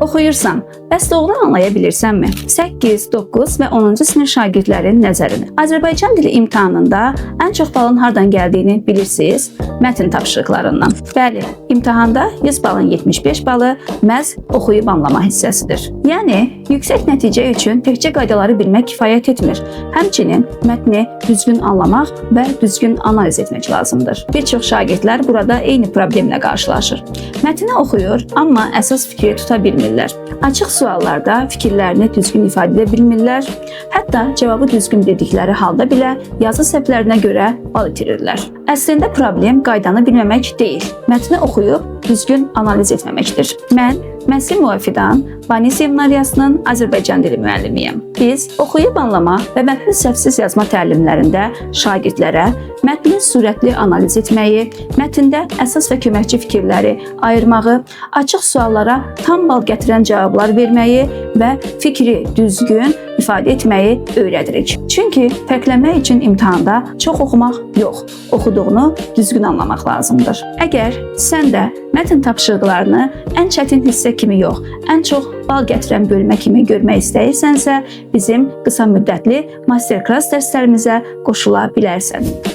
Oxuyursan, bəs doğru anlaya bilirsənmi? 8, 9 və 10-cu sinif şagirdlərin nəzərinə. Azərbaycan dili imtahanında ən çox balın hardan gəldiyini bilirsiniz? Mətn tapşırıqlarından. Bəli, imtahanda 100 balın 75 balı məhz oxuyub anlama hissəsidir. Yəni, yüksək nəticə üçün təkcə qaydaları bilmək kifayət etmir. Həmçinin mətni düzgün anlamaq və düzgün analiz etmək lazımdır. Bir çox şagirdlər burada eyni problemlə qarşılaşır. Mətni oxuyur, amma əsas fikri tuta bilmirlər. Açıq suallarda fikirlərini düzgün ifadə edə bilmirlər. Hətta cavabı düzgün bildikləri halda belə yazı səhvlərinə görə bal itirirlər. Əslində problem qaydanı bilməmək deyil, mətni oxuyub düzgün analiz etməməkdir. Mən Məsimova Fidan, Bani Seminariyasının Azərbaycan dili müəllimiyəm. Biz oxuyub anlama və mətni səhvsiz yazma təlimlərində şagirdlərə mətni sürətli analiz etməyi, mətndə əsas və köməkçi fikirləri ayırmağı, açıq suallara tam bal gətirən cavablar verməyi və fikri düzgün ifadə etməyi öyrədirik. Çünki fərqlənmək üçün imtahanda çox oxumaq yox, oxuduğunu düzgün anlamaq lazımdır. Əgər sən də mətn tapşırıqlarını ən çətin hissə kimi yox, ən çox bal gətirən bölmə kimi görmək istəyirsənsə, bizim qısa müddətli master-klass dərslərimizə qoşula bilərsən.